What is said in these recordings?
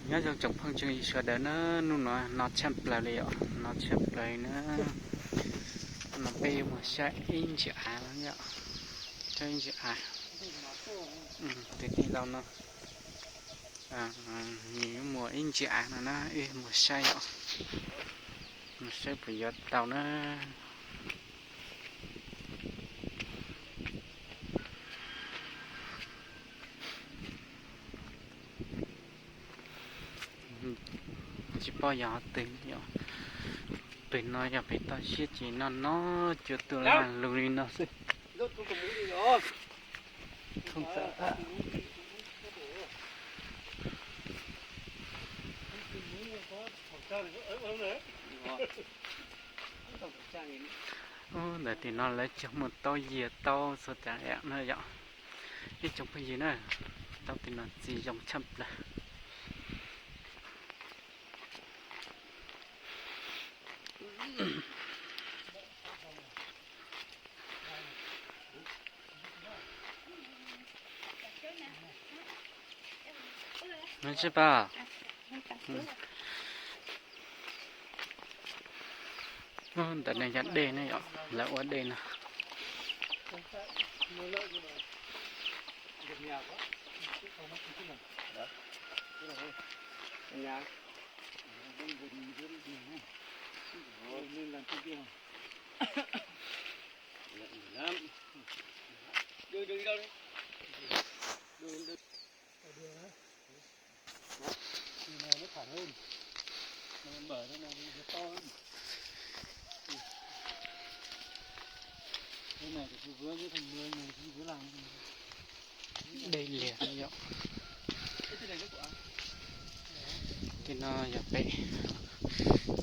Nyob zoo tsoom phooj ywg sawv daws na, hnub no no tshaj plaws li yom, no tshaj plaws na. No peb yuav mus saib ib ntsis av no yom, saib ib ntsis av. Tus tij laug no nws yuav mus ib ntsis av no na, wb mus saib yom, mus saib puas yuav tau na. Tsis paub yog twg, pem no yog pem toj siab ces no no cua tuaj laj lug li no xwb. Ntawm tim no lawv cog muaj taub yias taub txhua tsav yam na yom. Ib tsoom phooj ywg na, taub tim no txiv zoo tshaj plaws. Nws tsis pa. Ntawm no yog dej ne yom, lawv ua dej no. Dej lias yom. Tej no yog pem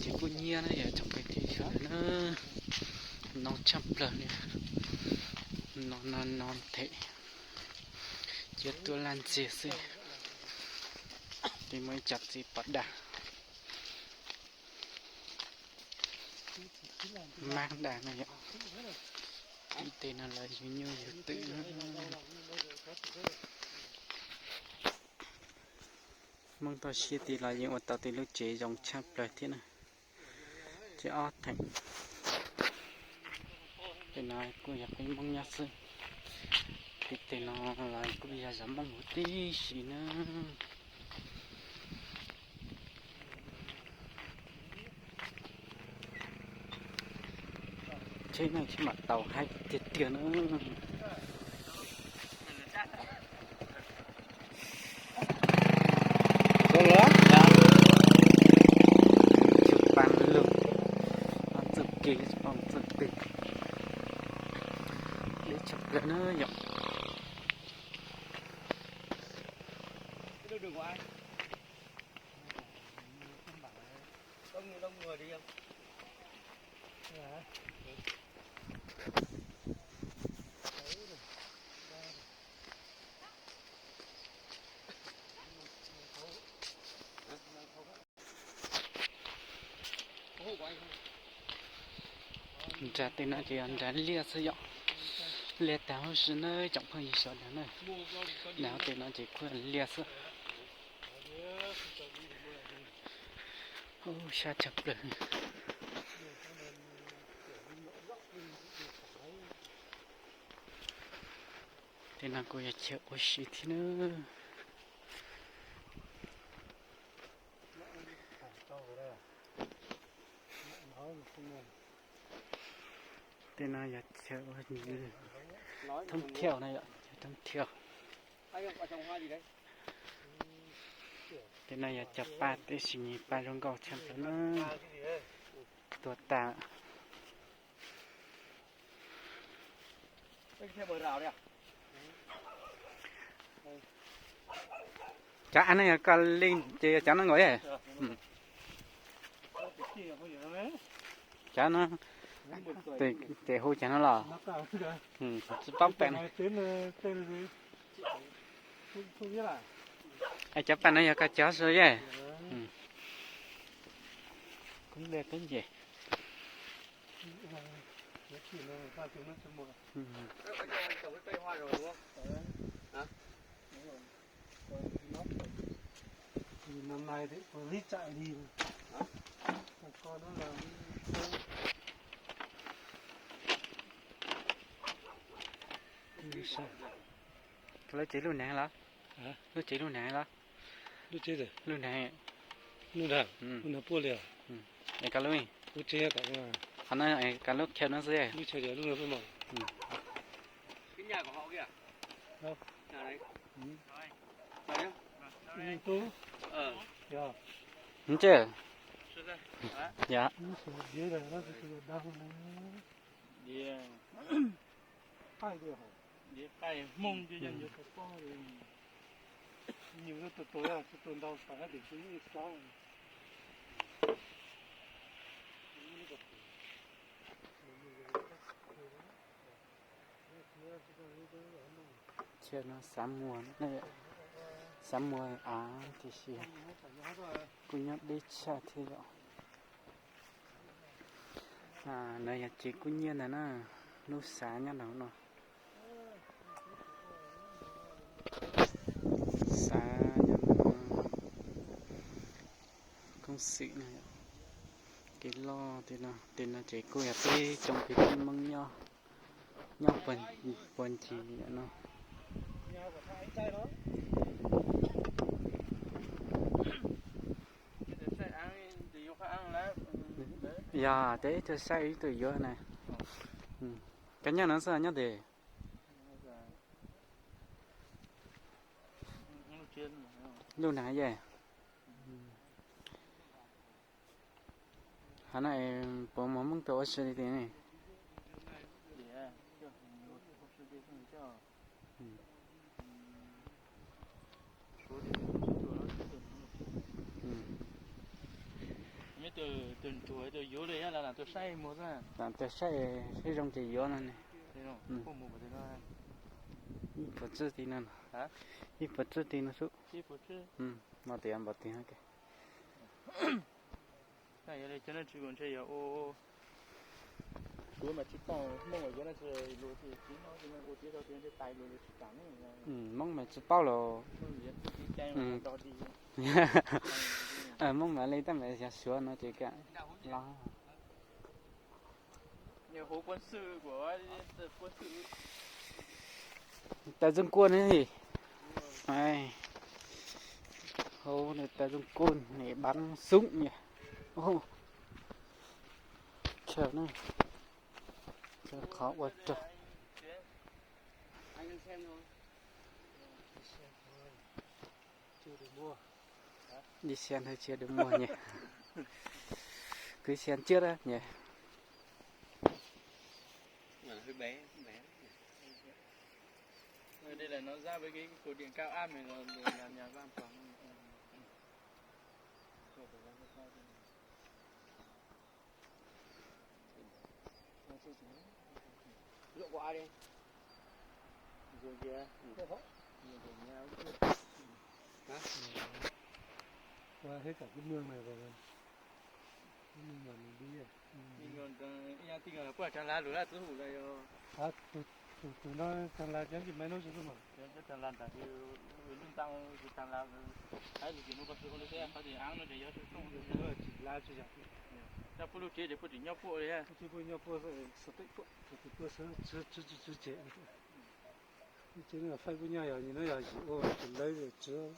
ces kuj nyiab na, yog tsoom phooj ywg na, no tshaj plaws li. No no no them, cia tuaj laj ntxiag xwb. Tej muaj ib co txiv pos daj. Mab daj no yom. Ib teg no lawv yug nyuj yug twm. Hmoob toj siab tid los yeej ua tau tej lub tsev zoo tshaj plaws thiab na. Tsev ob theem. Tej no kuj yog peb Hmoob nyob xwb. Tej teg no los kuj yog zov Hmoob huv tib si na. Tsheb no tsheb mam tau haib tiag tiag na. Tsheb pa lug, txuj kev tsis paub txuj twg, deb tshaj plaws na yom. Nrad tej no ces yog nrad liaj xwb yom. Liaj tag huv si na tsoom phooj ywg sawv daws na. Nrad tej no ces kuj liaj xwb. Ub, sab tshaj plaws. Tej no kuj yog chaw ua si thiab na. Tej no yog chaw ua thoob thiaus na yom, chaw thoob thiaus. Tej no yog cov paj tib si, paj zoo nkauj tshaj plaws na. Tuag tas. Cov av no yog koj li ces yog cov no nkaus. Cov no, ces hu cov no los? Tsis paub pem no. Cov paj no yog koj cov xwb ye. Kuv le peb nce. Koj lub tsev lub neeg los? Lub tsev lub neeg los? Lub tsev, lub neeg. Lub neeg, lub neeg puab li os. Es koj lub? Lub tsev, qhov no koj lub chaw no xwb. Lub chaw, lub no xwb mas. Ntsej. Yog. Diav qaij Hmoob, yog yuav tau paub, nyuj tus tus, tus tus ntau xav tias tsis muaj ib xav. Chaw no xav muag, xav muag av tiam sis kuj nyob deb tshaj thiab yom. No yog tsev kub nyiab ntag na, lub xav nyob nraum no. Xav nyob nraum no, koob xwm no, kev loj tej no, tej no ces kuj yog peb tsoom kwv tij Hmoob nyob, nyob puag ncig no. Yog ces ib tug saib ib tug yuav na. Koj nyob no xwb nyob tes? Lub neeg ye. Hov no puas muaj Hmoob tuaj ua si li tiag ne? Tus ntsuag tus yuav li, lam tuaj saib muag xwb. Lam tuaj saib seb zoo ces yuav no ne. Ib puas txwj ti no, ib puas txwj ti no xwb. Mas tias npaum tiag. Yog li cov neeg tsis ntshe yog ua, suav mas tsis paub Hmoob yuav no, luag tsis noj ua tib rau tias tais luag tsis kam ne. Hmoob mas tsis paub los. Hmoob mas li tab mas yog suav no ces kam los. Tawv zoo kua ne. Hauv tawv zoo kua ne, bắn súng nhỉ. Chaw no, chaw qhov ua rog. Đi xe hơi chia được mua nhỉ? Cứ xe trước đó nhỉ? Đây là nó giáp với cái cột điện cao áp này, là, là nhà văn phòng. Lộn qua ai đi. Rồi kìa. Rồi kìa. Hả? Qua hết cả cái mương này rồi. Cái mương mà mình đi à. Ib nyuag tij no puab tsaag lav lug lab txwb hum lawm yog. Tus, tus no tsaag lav cov ntsej maiv nub xwb mas. Cov tsaag lav nram lub ntaab tsaag lav, hais lug ces nuav koj tsi ua li thiab, qhov tias aav no ces yuav tsi lav tsi yog. Puab lub tsev ces puab tseem nyob puab li. Lub tsev puab nyob puab, puab, puab tsev. Lub tsev no faib puab nyob yog, nws no yog yim ua tus lawv tsev.